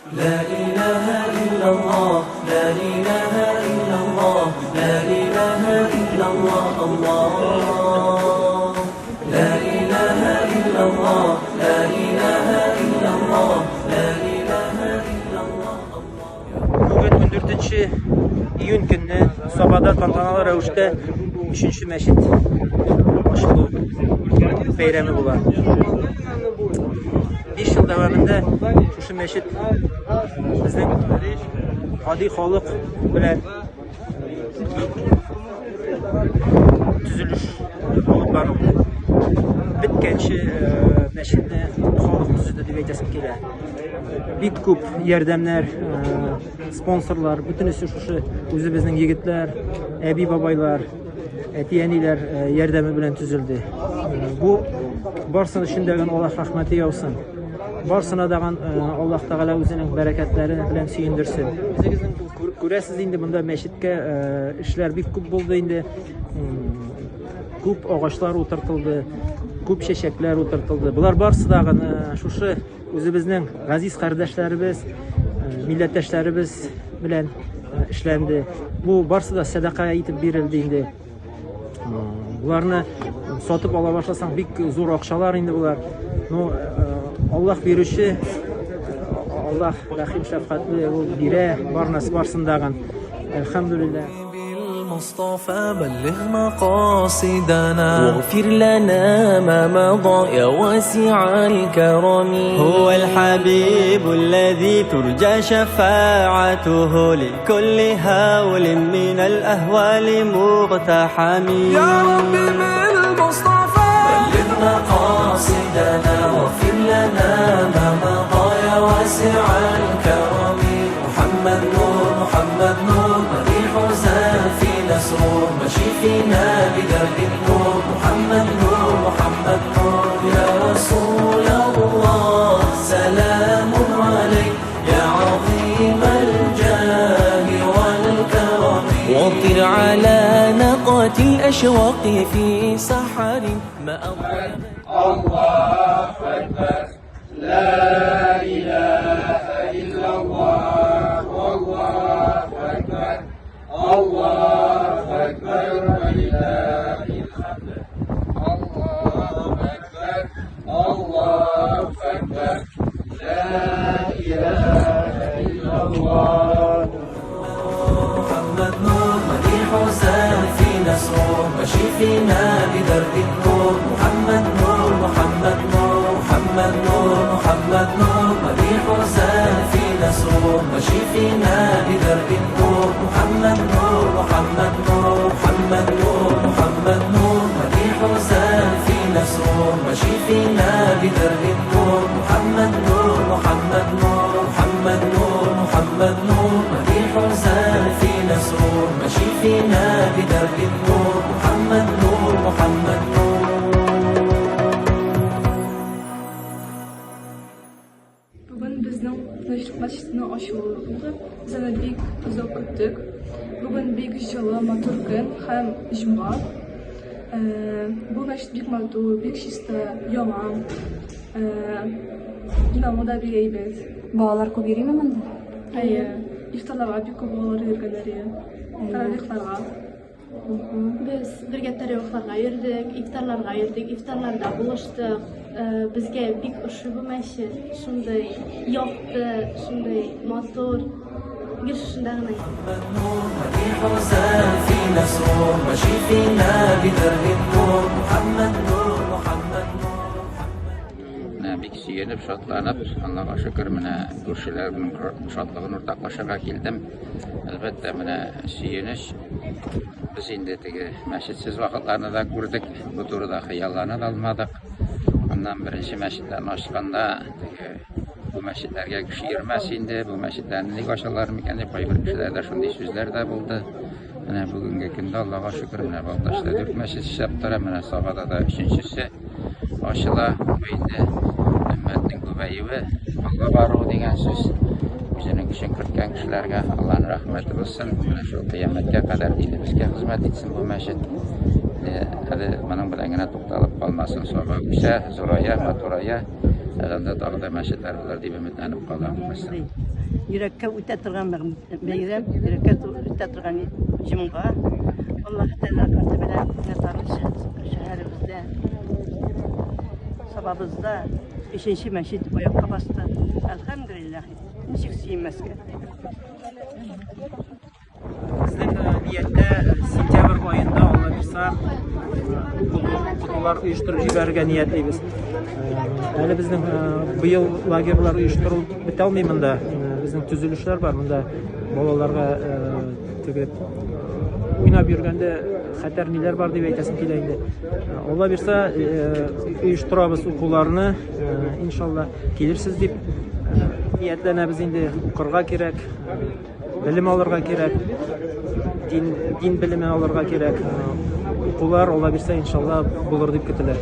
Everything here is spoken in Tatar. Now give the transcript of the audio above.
لا إله إلا الله لا إله إلا الله لا إله إلا الله الله لا إله إلا الله لا إله إلا الله لا إله إلا الله. Бүген 14 июнь көнне Сабада тантаналы рәвештә 3 мәчет ачылу бәйрәме була. 5 ел дәвамында шушы мәчет безнең гади халык белән төзелеш алып барылды. Беткәнче мәчетне халык төзеде дип әйтәсем килә. Бик күп ярдәмнәр, спонсорлар, бөтенесе шушы үзебезнең егетләр, әби-бабайлар, әти-әниләр ярдәме белән төзелде. Бу барсын өчен дә Аллаһ рәхмәте яусын. Барсына да Аллаһ Тәгалә үзенең бәрәкәтләре белән сөендерсен. Үзегезнең күрәсез инде, монда мәчеткә эшләр бик күп булды инде. Күп агачлар утыртылды, күп чәчәкләр утыртылды. Болар барсы да шушы үзебезнең газиз кардәшләребез, милләттәшләребез белән эшләнде. Бу барсы да сәдака итеп бирелде инде. Буларны сатып ала башласаң, бик зур акчалар инде булар. Ну, Аллаһ бирүче, Аллаһ рәхим шәфкатьле, ул бирә бар нәрсә барсындагын. Әлхәмдүлилләһ. بالمصطفى بلغ مقاصدنا واغفر لنا ما مضى يا واسع الكرم. هو الحبيب الذي ترجى شفاعته لكل هول من الأهوال مقتحم. يا ربي بالمصطفى بلغ مقاصدنا واغفر لنا ما مضى يا واسع الكرم. محمد نور محمد نور مديح فينا سرور مشي فينا بدرب النور. محمد نور محمد نور يا رسول الله سلام عليك يا عظيم الجاه والكرم. وطر على ناقة الأشواق في سحر ما أظلم. الله أكبر لا إله إلا الله والله أكبر الله أكبر ولله الحمد. الله أكبر الله أكبر لا إله إلا الله. محمد نور مديح فينا سرور مشي فينا بدرب النور. محمد نور محمد نور محمد نور محمد نور مديح فينا سرور مشي فينا بدرب النور. محمد نور محمد نور محمد نور محمد نور مديح فينا سرور مشي فينا بدرب النور. محمد نور محمد نور محمد نور محمد نور مديح فينا سرور مشي فينا بدرب النور. محمد نور محمد نور. Бүген безнең Тынычлык мәчетенең ачылуы булды. Без аны бик озак көттек. Бүген бик җылы, матур көн һәм җомга. Бу мәчет бик матур, бик чиста, яңа. Имамы да бик әйбәт. Балалар күп йөриме монда? Әйе, ифтарларга бик күп балалар йөргәннәр иде. Таравихларга. Без бергә таравихларга йөрдек, ифтарларга йөрдек, ифтарларда булыштык. Безгә бик ошый бу мәчет. Шундый якты, шундый матур. Гел шушында гына. محمد نور مديح فينا سرور مشي فينا بدرب النور. محمد نور محمد نور. Менә бик сөенеп, шатланып, Аллага шөкер, менә күршеләрнең шатлыгын уртаклашырга килдем. Әлбәттә, менә сөенеч. Без инде теге мәчетсез вакытларны да күрдек, бу турыда хыяллана да алмадык. Аннан беренче мәчетләрне ачканда, теге бу мәчетләргә кеше йөрмәс инде, бу мәчетләрне ник ачалар микән дип кайбер кешеләрдә шундый сүзләр дә булды. Менә бүгенге көндә Аллага шөкер, менә Балтачта 4 мәчет эшләп тора, менә Сабада да 3-нчесе ачыла. Бу инде өммәтнең күбәюе, алга баруы дигән сүз. Үзенең көчен керткән кешеләргә Аллаһның рәхмәте булсын. Менә шул кыямәткә кадәр динебезгә хезмәт итсен бу мәчет. Әле моның белән генә тукталып калмасын. Саба үсә, зурая, матурая. Әле анда тагы да мәчетләр булыр дип өметләнеп калам. Йөрәккә үтә торган бәйрәм, йөрәккә үтә торган җомга. Аллаһ Тәгалә рәхмәте белән шәһәребездә, Сабабызда өченче мәчет аякка басты. Әлхәмдүлилләһ. Ничек сөенмәскә? Безнең нияттә сентябрь аенда, Алла бирса, укытулар оештырып җибәрергә ниятлибез. Әле безнең быел лагерьлар оештырылып бетә алмый монда. Безнең төзелешләр бар монда балаларга теге уйнап йөргәндә хәтәр ниләр бар дип әйтәсем килә инде. Алла бирса, оештырабыз укуларны, иншалла килерсез дип ниятләнәбез инде. Укырга кирәк. Белем алырга кирәк, дин, дин белеме алырга кирәк. Укулар, Алла бирсә, иншалла, булыр дип көтелә.